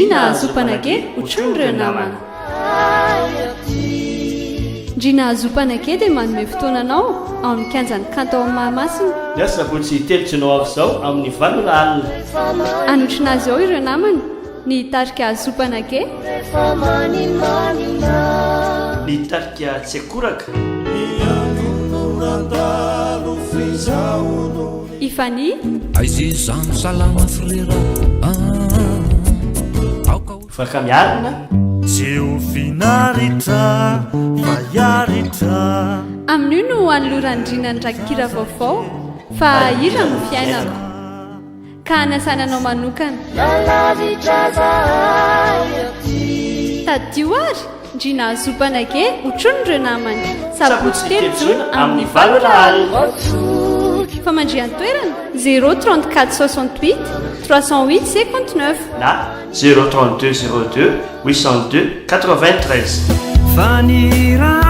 Ndrina Zopanage hotronin'ireo namana. Ndrina Zopanage dia manome fotoana anao ao amin'ny kianjan'ny kanto ao Mahamasina. Ny asabotsy 3 jona ho avy izao amin'ny 8 ora alina. Hanotrona azy ao ireo namany, ny tarika Zopanage. Ny tarika Tsiakoraka. I Fanny. Aiza izany salama frera ah, aoka ho. Vaka miarina. Tsy ho finaritra fa hiaritra. Amin'io no hanoloran'i Rina ny rakikira vaovao fa hira no fiainako. Ka hanasana anao manokana. Tadidio ary, Ndrina Zopanage hotronin'ireo namany. Sabotsy 3 jona amin'ny 8 ora alina. Famandrihan-toerana, 0 34 68 308 59. Na 0 32 02 802 93. Fa ny.